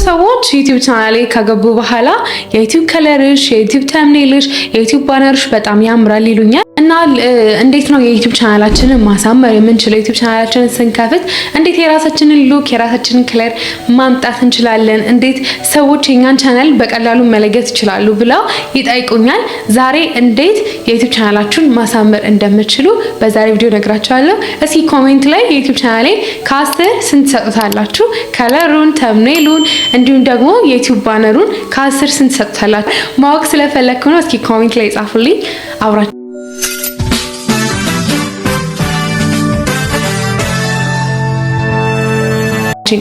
ሰዎች YouTube ቻናሌ ከገቡ በኋላ የ YouTube color ሽ፣ የ YouTube thumbnail ሽ፣ የ YouTube banner ሽ በጣም ያምራል ይሉኛል። እና እንዴት ነው የ YouTube ቻናላችንን ማሳመር የምንችለው? YouTube ቻናላችንን ስንከፍት እንዴት የራሳችንን look፣ የራሳችንን color ማምጣት እንችላለን? እንዴት ሰዎች የኛን ቻናል በቀላሉ መለየት ይችላሉ ብለው ይጠይቁኛል። ዛሬ እንዴት የ YouTube ቻናላችሁን ማሳመር እንደምትችሉ በዛሬ ቪዲዮ ነግራችኋለሁ። እስኪ comment ላይ የ YouTube ቻናሌ ከ10 ስንት ትሰጡታላችሁ? Color ኡን፣ thumbnail ኡን እንዲሁም ደግሞ የ YouTube banner ኡን ከ10 ስንት ትሰጡታላችሁ? ማወቅ ስለፈለግኩ ነው። እስኪ comment ላይ ጻፉልኝ። አብራችሁ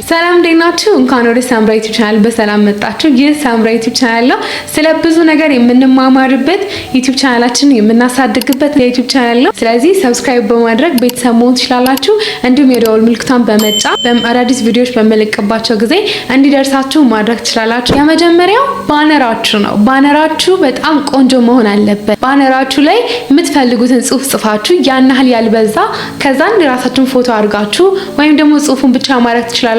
ሰላም፣ እንዴት ናችሁ? እንኳን ወደ ሳምራ YouTube ቻናል በሰላም መጣችሁ። ይህ ሳምራ YouTube ቻናል ነው። ስለ ብዙ ነገር የምንማማርበት፣ YouTube ቻናላችንን የምናሳድግበት የ YouTube ቻናል ነው። ስለዚህ subscribe በማድረግ ቤተሰብ መሆን ትችላላችሁ። እንዲሁም የደወል ምልክቷን በመጫን አዳዲስ ቪዲዮዎች በምለቅባቸው ጊዜ እንዲደርሳችሁ ማድረግ ትችላላችሁ። የመጀመሪያው banner ኣችሁ ነው። Banner ኣችሁ በጣም ቆንጆ መሆን አለበት። Banner ኣችሁ ላይ የምትፈልጉትን ጽሁፍ ጽፋችሁ፣ ያን ያህል ያልበዛ፣ ከዛን የራሳችሁን ፎቶ አድርጋችሁ ወይም ደግሞ ጽሁፉን ብቻ ማድረግ ትችላላችሁ።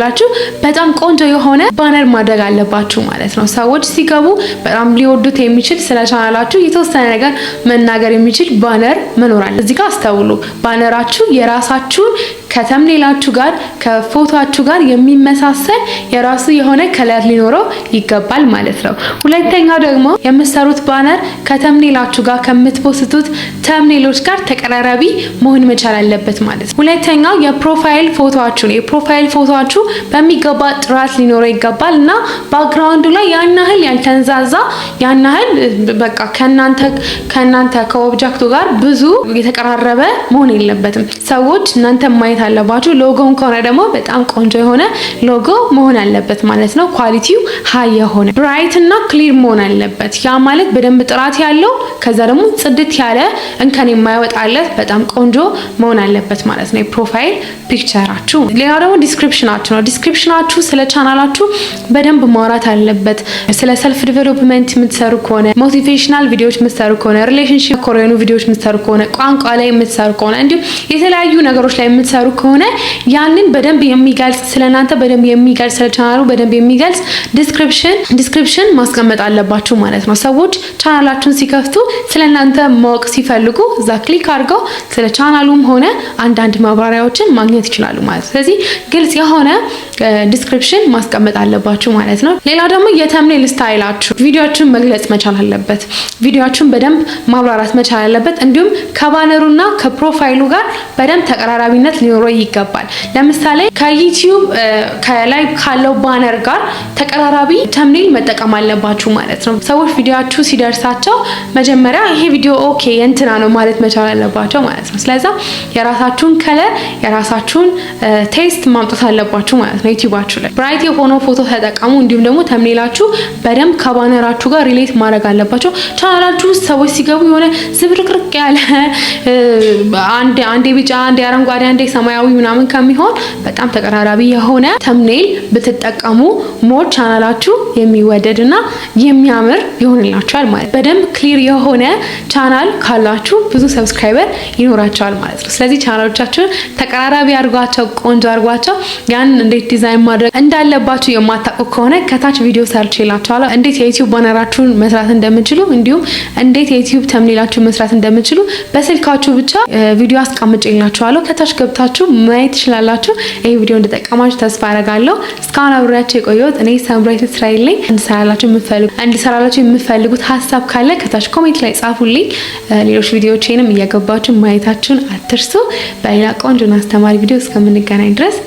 በጣም ቆንጆ የሆነ banner ማድረግ አለባችሁ ማለት ነው። ሰዎች ሲገቡ በጣም ሊወዱት የሚችል፣ ስለ ቻናላችሁ የተወሰነ ነገር መናገር የሚችል banner መኖር አለ። እዚህ ጋር አስተውሉ። Banner ኣችሁ የራሳችሁን ከ thumbnail ኣችሁ ጋር፣ ከፎቶአችሁ ጋር የሚመሳሰል የራሱ የሆነ color ሊኖረው ይገባል ማለት ነው። ሁለተኛው ደግሞ የምትሰሩት banner ከ thumbnail ኣችሁ ጋር፣ ከምትፖስቱት thumbnail ኦች ጋር ተቀራራቢ መሆን መቻል አለበት ማለት ነው። ሁለተኛው የ profile ፎቶአችሁ ነው። የ profile ፎቶአችሁ በሚገባ ጥራት ሊኖረው ይገባል እና background ኡ ላይ ያን ያህል ያልተንዛዛ፣ ያን ያህል በቃ ከናንተ ከ object ኡ ጋር ብዙ የተቀራረበ መሆን የለበትም። ሰዎች እናንተ ማየት አለባችሁ። ሎጎን ከሆነ ደግሞ በጣም ቆንጆ የሆነ ሎጎ መሆን አለበት ማለት ነው። Quality ው high የሆነ፣ bright እና clear መሆን አለበት። ያ ማለት በደንብ ጥራት ያለው፣ ከዛ ደግሞ ጽድት ያለ፣ እንከን የማይወጣለት፣ በጣም ቆንጆ መሆን አለበት ማለት ነው የ profile picture ኣችሁ። ሌላው ደግሞ description ኣችሁ ነው። Description ኣችሁ ስለ ቻናላችሁ በደንብ ማውራት አለበት። ስለ self development የምትሰሩ ከሆነ፣ motivational ቪዲዮዎች የምትሰሩ ከሆነ፣ relationship የሆኑ ቪዲዮዎች የምትሰሩ ከሆነ፣ ቋንቋ ላይ የምትሰሩ ከሆነ፣ እንዲሁም የተለያዩ ነገሮች ላይ የምትሰሩ ከሆነ ያንን በደንብ የሚገልጽ፣ ስለ እናንተ በደንብ የሚገልጽ፣ ስለ ቻናሉ በደንብ የሚገልጽ description ማስቀመጥ አለባችሁ ማለት ነው። ሰዎች ቻናላችሁን ሲከፍቱ ስለ እናንተ ማወቅ ሲፈልጉ እዛ click አድርገው ስለ ቻናሉም ሆነ አንዳንድ ማብራሪያዎችን ማግኘት ይችላሉ ማለት ነው። ስለዚህ ግልጽ የሆነ description ማስቀመጥ አለባችሁ ማለት ነው። ሌላው ደግሞ የ thumbnail style ኣችሁ ቪዲዮአችሁን መግለጽ መቻል አለበት። ቪዲዮአችሁን በደንብ ማብራራት መቻል አለበት። እንዲሁም ከ banner ኡና ከ profile ኡ ጋር በደንብ ተቀራራቢነት ሊኖረው ይገባል። ለምሳሌ ከ YouTube ከላይ ካለው banner ጋር ተቀራራቢ thumbnail መጠቀም አለባችሁ ማለት ነው። ሰዎች ቪዲዮአችሁ ሲደርሳቸው መጀመሪያ ይሄ ቪዲዮ okay የእንትና ነው ማለት መቻል አለባቸው ማለት ነው። ስለዛ የራሳችሁን color፣ የራሳችሁን taste ማምጣት አለባችሁ ማለት ነው። YouTube ኣችሁ ላይ bright የሆነው ፎቶ ተጠቀሙ። እንዲሁም ደግሞ thumbnail ኣችሁ በደንብ ከ banner ኣችሁ ጋር relate ማድረግ አለባቸው። ቻናላችሁ ውስጥ ሰዎች ሲገቡ የሆነ ዝብርቅርቅ ያለ፣ አንዴ ቢጫ፣ አንዴ አረንጓዴ፣ አንዴ ሰማያዊ ምናምን ከሚሆን በጣም ተቀራራቢ የሆነ thumbnail ብትጠቀሙ more ቻናላችሁ የሚወደድና የሚያምር ይሆንላችኋል ማለት። በደንብ clear የሆነ ቻናል ካላችሁ ብዙ subscriber ይኖራችኋል ማለት ነው። ስለዚህ ቻናሎቻችሁን ተቀራራቢ አድርጓቸው፣ ቆንጆ አድርጓቸው። ያን እንዴት ዲዛይን ማድረግ እንዳለባችሁ የማታውቁ ከሆነ ከታች ቪዲዮ ሰርቼላችኋለሁ። እንዴት የ YouTube banner ኣችሁን መስራት እንደምትችሉ፣ እንዲሁም እንዴት የ YouTube thumbnail ኣችሁን መስራት እንደምትችሉ በስልካችሁ ብቻ ቪዲዮ አስቀምጬላችኋለሁ። ከታች ገብታችሁ ማየት ትችላላችሁ። ይህ ቪዲዮ እንደጠቀማችሁ ተስፋ አደርጋለሁ። እስካሁን አብሬያችሁ የቆየሁት እኔ ሳምራዊት እስራኤል ነኝ። እንድሰራላችሁ የምትፈልጉት ሀሳብ ካለ ከታች comment ላይ ጻፉልኝ። ሌሎች ቪዲዮዎቼንም እየገባችሁ ማየታችሁን አትርሱ። በሌላ ቆንጆና አስተማሪ ቪዲዮ እስከምንገናኝ ድረስ